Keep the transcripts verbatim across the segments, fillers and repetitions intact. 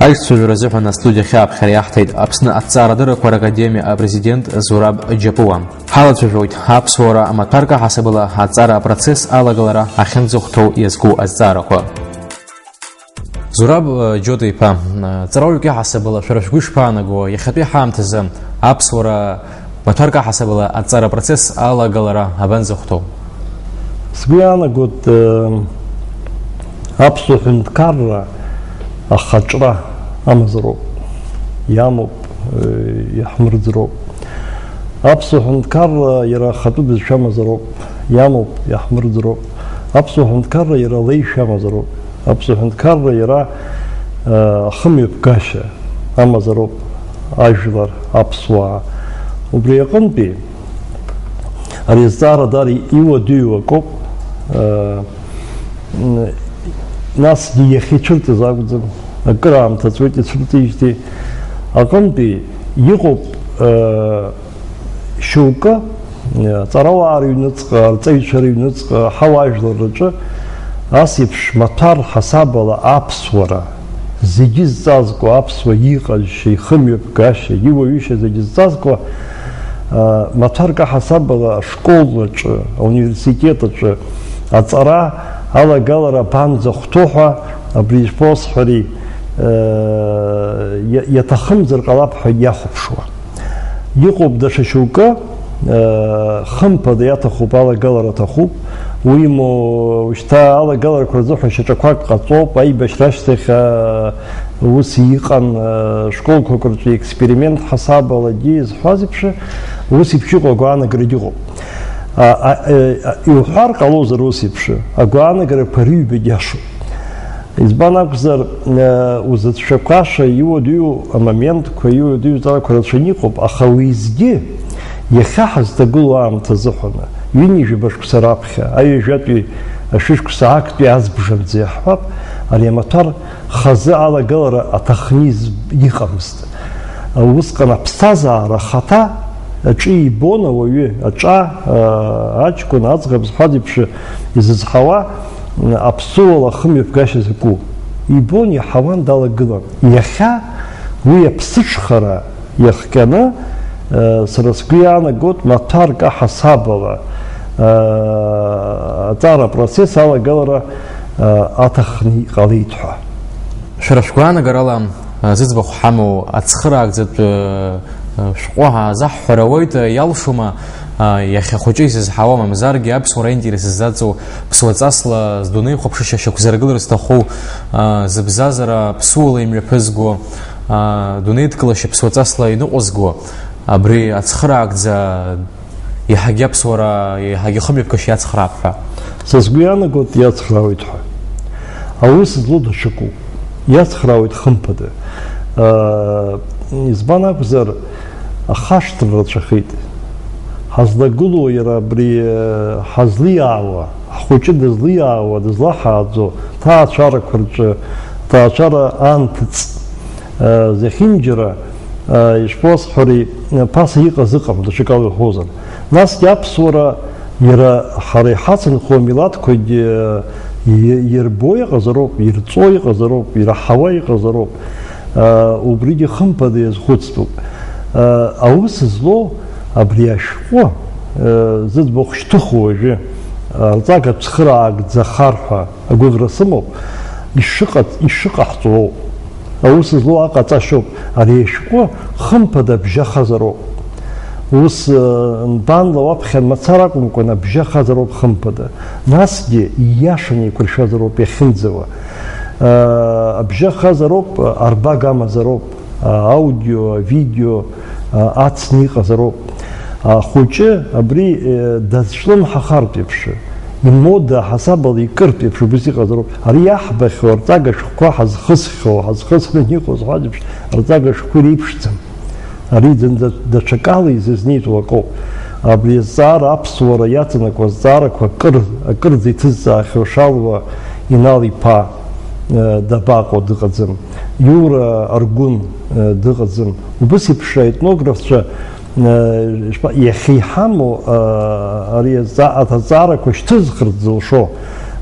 Аицәажәара азыҳәан астудиахь ааԥхьара иаҳҭеит Аԥсны аҭҵаарадыррақәа ракадемиа апрезидент Зураб Џьапуа. Ҳалацәажәоит аԥсуара амаҭәарка ҳасабала аҵара апроцесс алагалара ахьынӡахәҭоу иазку азҵаарақәа. Зураб Џьота-иԥа, ҵараҩык иаҳасабала шәара шәгәы ишԥаанаго, иахьатәи ҳаамҭазы аԥсуара маҭәарк аҳасабала аҵара процесс алагалара абанӡахәҭоу? Сгәы иаанагоит, э, аԥсуа ҳәынҭқарра ахаҿра амазароуп, иамоуп, э, иаҳмырӡроуп. Аԥсуа ҳәынҭқарра иара ахатәы бызшәа амазароуп, иамоуп, иаҳмырӡроуп. Аԥсуа ҳәынҭқарра иара алеишәа амазароуп. Аԥсуа ҳәынҭқарра иара, э, ахымҩаԥгашьа амазароуп. Ажәлар, аԥсуаа. Убри аҟынтәи ари азҵаара дара иуадаҩу акоуп. Э, м, насгьы иахьа ицәырҵыз акәӡам, акыраамҭа ҵуеит ицәырҵижьҭеи. Аҟынтәи иҟоуп, э, шьоукы, э, ҵарауаа рыҩныҵҟа, арҵаҩцәа рыҩныҵҟа, ҳауаажәлар рҿы ас еиԥш маҭәар ҳасабала аԥсуара, зегьы зҵазкуа аԥсуа иҟазшьа, ихымҩаԥгашьа, иуаҩышьа зегьы зҵазкуа, а, маҭәарк аҳасабала ашкол аҿы, ауниверситет аҿы аҵара алагалара абанӡахәҭоу ҳәа абри ишԥасҳәари, э, иа-, иаҭахымзар ҟалап ҳәа иахәаԥшуа. Иҟоуп даҽа шьоукы, э, хымԥада иаҭахуп, алагалара аҭахуп. Уимоу, шьҭа алагаларақәа рзыҳәа шьаҿақәак ҟаҵоуп, аибашьра ашьҭахь, э, ус иҟан, э, школқәак рҿы експеримент ҳасабалагьы изҳәаз еиԥш, ус еиԥш иҟоу агәаанагарагьы ыҟоуп. А, а, э, а, иуҳәар ҟалозар ус еиԥш, агәаанагарақәа рыҩбагь иашоуп. Избан акәзар, э, узыцәшәақәаша иуадаҩу амоментқәа, иуадаҩу аҵарақәа рацәаны иҟоуп, аха уеизгьы, иахьа ҳазҭагылоу аамҭа азыҳәаны, ҩынҩажәаба шықәса раԥхьа, аҩажәатәи ашәышықәса актәи азбжанӡа иаҳҳәап, ари амаҭәар хазы алагалара аҭахны из-, иҟамызт. Усҟан аԥсҭазаара ахаҭа аҿы ибон ауаҩы, аҿа, аа, аҷкәын, аӡӷаб зҳәаз еиԥш изызҳауа, аԥсуала ахымҩаԥгашьа закәу. Ибон, иаҳауан, далагылан. Иахьа уи аԥсыҽхара иахҟьаны, э, сара сгәы иаанагоит, маҭәарк аҳасабала, э, аҵара апроцесс алагалара, э, аҭахны иҟалеит ҳәа. Шәара шәгәаанагарала, э, зыӡбахә ҳамоу ацхыраагӡатә, э, э, шәҟәы ҳазаҳҳәара ауеит, э, иалшома, э, иахьа хәыҷы изызҳауа, мамзаргьы аԥсуара аинтерес ззаҵоу, ԥсуаҵасла здунеихәаԥшышьа шьақәзыргылар зҭаху, э, зыбзазара ԥсуала имҩаԥызго, э, дунеидкылашьа ԥсуаҵасла иныҟәызго, абри ацхыраагӡа еиҳагьы аԥсуара, еиҳагьы хымҩаԥгашьа иацхраап ҳәа. Са сгәы иаанагоит, иацхраауеит ҳәа. Аус злоу даҽакуп. Иацхраауеит хымԥада. Аа, избан акәзар, ахашҭра рацәахеит. Ҳазлагылоу иара абри, э, ҳазлиаауа, ҳхәыҷы дызлиаауа, дызлаҳааӡо, ҭаацәарақәа рҿы, ҭаацәара анҭыҵ, э, зехьынџьара, э, ишԥасҳәари, ԥаса иҟаз ыҟам, даҽакала иҳәозар. Насгьы аԥсуара иара ҳара иҳацынхо амилаҭқәагьы, э, и-, ирбо иҟазароуп, ирҵо иҟазароуп, ираҳауа иҟазароуп. Э, убригьы хымԥада иазхәыцтәуп. Э, аус злоу абри ашәҟәы, э, зыӡбахә шьҭыху уажәы, арҵага цхыраагӡахар ҳәа агәыӷра сымоуп, ишыҟа-, ишыҟаҳҵо ауп. Аус злоу аҟаҵашьоуп. Ари ашәҟәы хымԥада абжьахазароуп. Ус, э, нбанла уаԥхьан мацара акәымкәан, абжьахазароуп хымԥада. Насгьы ииашаны еиқәыршәазароуп иахьынӡауа. Э, абжьахазароуп, арбага амазароуп. Аудио, авидео, а, ацны иҟазароуп. Ахәыҷы абри, э, дазҿлымҳахартә еиԥш, имода ҳасабала икыртә еиԥш убыс иҟазароуп. Ари иаҳбахьоу арҵага шәҟәқәа ҳазхысхьоу, ҳазхысраны иҟоу зҳәаз еиԥш, арҵага шәҟәқәа иреиԥшӡам. Ари зынӡа даҽакала изызнеитәу акоуп. Абри азҵаара аԥсуара иаҵанакуа азҵаарақәа акыр, акырӡа иҭызҵаахьоу Шалуа Инал-иԥа, э, дабаҟоу, дыҟаӡам. Иура Аргәын, э, дыҟаӡам. Убыс еиԥш аетнографцәа, э, ишԥа-, иахьа иҳамоу, э, ари азҵа-, аҭаҵаарақәа шьҭызхырц зылшо,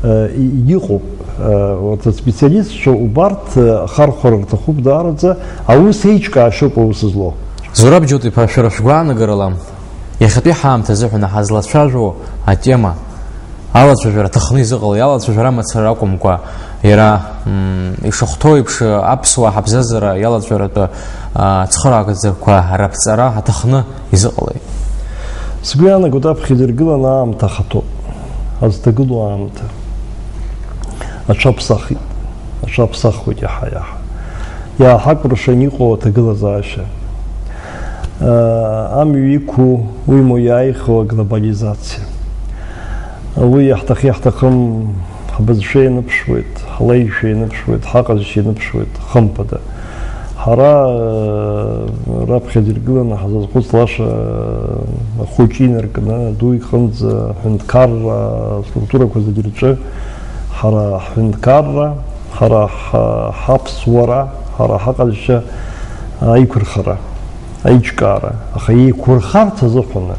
э, и-, иҟоуп. Урҭ аспециалистцәа убарҭ, э, ахархәара рҭахуп даараӡа, аус еиҿкаашьоуп аус злоу. Зураб Џьоҭ-иԥа, шәара шәгәаанагарала, иахьатәи ҳаамҭазы ҳәа ҳазлацәажәо атема, алацәажәара ҭахны изыҟалеи, алацәажәара мацара акәымкәа, иара, м, ишахәҭоу еиԥш, аԥсуаа ҳабзазара иалаҵәаратәы, а, цхыраагӡақәа раԥҵара аҭахны изыҟалеи? Сгәы иаанагоит, аԥхьа идыргыланы аамҭа ахаҭоуп, ҳазҭагылоу аамҭа. Аҽаԥсахит, аҽаԥсахуеит иаҳа-иаҳа. Иааҳакәыршан иҟоу аҭагылазаашьа. Амҩа иқәу, уимоу иааихьоу аглобализациа. Уи иаҳҭахы-иаҳҭахым ҳбызшәа ианыԥшуеит, ҳлеишәа ианыԥшуеит, ҳаҟазшьа ианыԥшуеит, хымԥада. Ҳара, э, раԥхьаӡа иргыланы ҳазазхәыцлаша, э, ахәыҷы инаркны аду иҟынӡа аҳәынҭқарра аструктурақәа зегьы рҿы ҳара ҳҳәынҭқарра, ҳара ҳа-, ҳаԥсуара, ҳара ҳаҟазшьа аиқәырхара, аиҿкаара, аха еиқәырхарц азыҳәаны,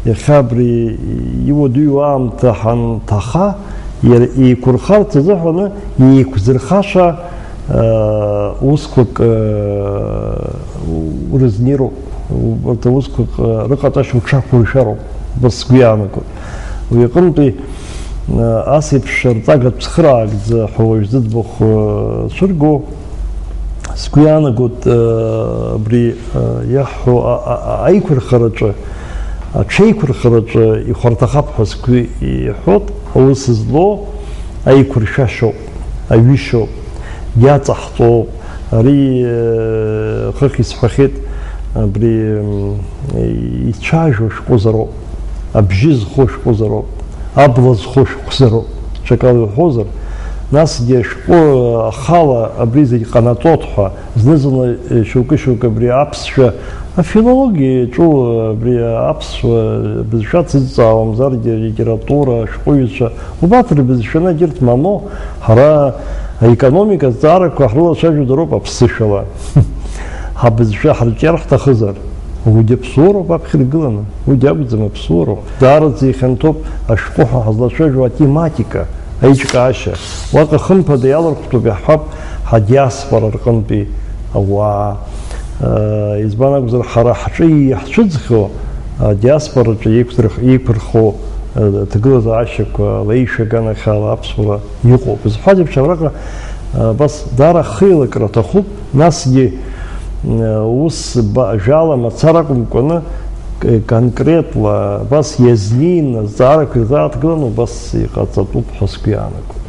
иахьа абри иуадаҩу аамҭа ҳанҭаха, иара еиқәырхарц азыҳәаны еиқәзырхаша, э, усқәак, э, урызнироуп, урҭ аусқәак, э, рыҟаҵашьа уҽақәыршәароуп, ба сгәы иаанагоит. Уи аҟынтәи, э, ас еиԥш арҵага цхыраагӡа ҳәа уажә зыӡбахә, э, цәырго, сгәы иаанагоит, э, абри, э, иаҳҳәо а-, а-, а-, аиқәырхараҿы, аҽеиқәырхараҿы ихәарҭахап ҳәа сгәы иҳәоит, аус злоу аиқәыршәашьоуп, аҩышьоуп, иаҵаҳҵоуп. Ари, э, хыхь исҳәахьеит, абри, м, ицәажәо шәҟәызароуп, абжьы зхо шәҟәызароуп, абла зхо шәҟәызароуп. Ҽакала иуҳәозар, насгьы ашәҟәы ахала абри зегь ҟанаҵоит ҳәа, зны-зынла, э, шьоукы-шьоукы абри аԥсшәа, афилологиа иаҿу абри аԥсуа бызшәа ацызҵаауамзаргьы, алитература ашәҟәыҩҩцәа, убарҭ рбызшәаны егьырҭ мамоу, ҳара аекономика азҵаарақәа ҳрылацәажәо дароуп аԥсышәала. Ҳабызшәа ҳарҿиар ҳҭахызар, уигьы аԥсуароуп аԥхьа иргыланы, уигьы акәӡам, аԥсуароуп. Даараӡа ихьанҭоуп ашәҟәы ҳәа ҳазлацәажәо атематика, аиҿкаашьа. Уаҟа хымԥада иалархәтәуп, иаҳҳәап, ҳадиаспора рҟынтәи ауаа. Э, избан акәзар, ҳара ҳҿы иаҳцәыӡхьоу адиаспораҿы еиқәдырх-, еиқәырхо, э, аҭагылазаашьақәа, леишәа аганахьала аԥсуара иҟоуп. Изҳәаз еиԥш, абраҟа, э, абас даара ахеилакра аҭахуп, насгьы, э, ус ба-, жәала мацара акәымкәаны, к-, конкретла абас иазнеины азҵаарақәа ирзааҭгыланы убас иҟаҵатәуп ҳәа сгәы иаанагоит.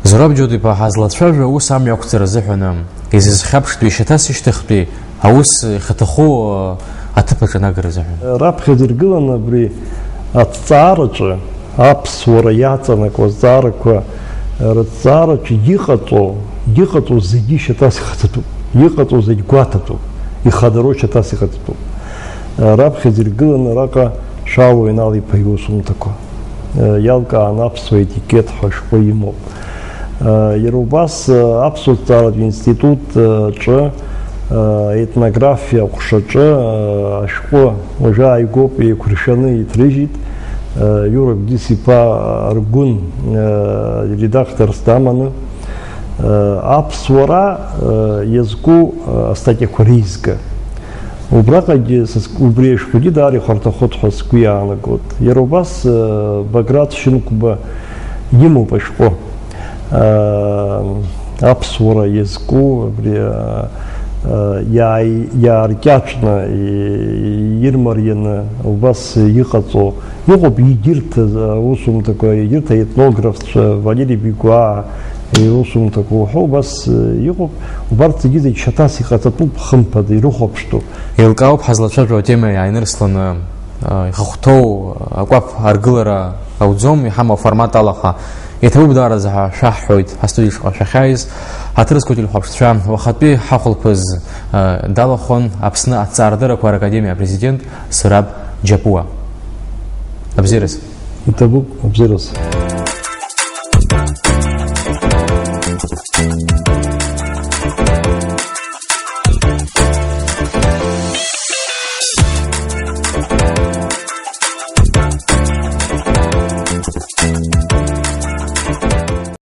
Зураб Џьоҭ-иԥа, ҳазлацәажәо аус амҩақәҵара азыҳәаны, изызхьаԥштәи шьаҭас ишьҭахьтәи аус ихаҭаху, э, аҭыԥ аҿы анагара азыҳәан. Раԥхьаӡа иргыланы абри аҭҵаараҿы, аԥсуара иаҵанакуа азҵаарақәа рыҭҵаараҿы иҟаҵоу, иҟаҵоу зегьы шьаҭас ихаҭатәуп, иҟаҵоу зегь гәаҭатәуп, ихадароу шьаҭас ихаҭатәуп. Раԥхьаӡа иргыланы араҟа Шәалуа Инал-иԥа иусумҭақәа, э, иалкааны аԥсуа етикет ҳәа ашәҟәы имоуп. Э, иара убас, э, аԥсуа ҭҵааратә институт, э, ҿы, э, етнографиа аҟәшаҿы, э, ашәҟәы уажәы ааигәоуп еиқәыршәаны иҭрыжьит, э, Иура Гәдис-иԥа Аргәын, э, редакторс даманы, э, аԥсуара, э, иазку, э, астатиақәа реизга. Убраҟагьы са сгәы, убри ашәҟәгьы даара ихәарҭахоит ҳәа сгәы иаанагоит. Иара убас, э, Баграт Шьынқәба имоуп ашәҟәы. Э, аԥсуара иазку, абри, э, э, иааи-, иааркьаҿны, и-, ирмарианы убас иҟаҵоу, иҟоуп егьырҭ, э, аусумҭақәа, егьырҭ аетнографцәа, Валери Бигәаа иусумҭақәа уҳәа, убас, э, иҟоуп. Убарҭ зегьы-зегь шьаҭас иҟаҵатәуп, хымԥада, ирыхәаԥштәуп. Еилкаауп ҳазлацәажәо атема иааинырсланы, а, ихахәҭоу акәаԥ аргылара ауӡом, иҳамоу аформат алаха. Иҭабуп даараӡа ҳәа шәаҳҳәоит ҳастудиаҿы шәахьааиз. Ҳаҭыр зқәу ателехәаԥшцәа, уахатәи ҳахәылԥаз, а, далахәын Аԥсны аҭҵаарадыррақәа ракадемиа апрезидент Сураб Џьапуа. Абзиараз. Иҭабуп, абзиараз.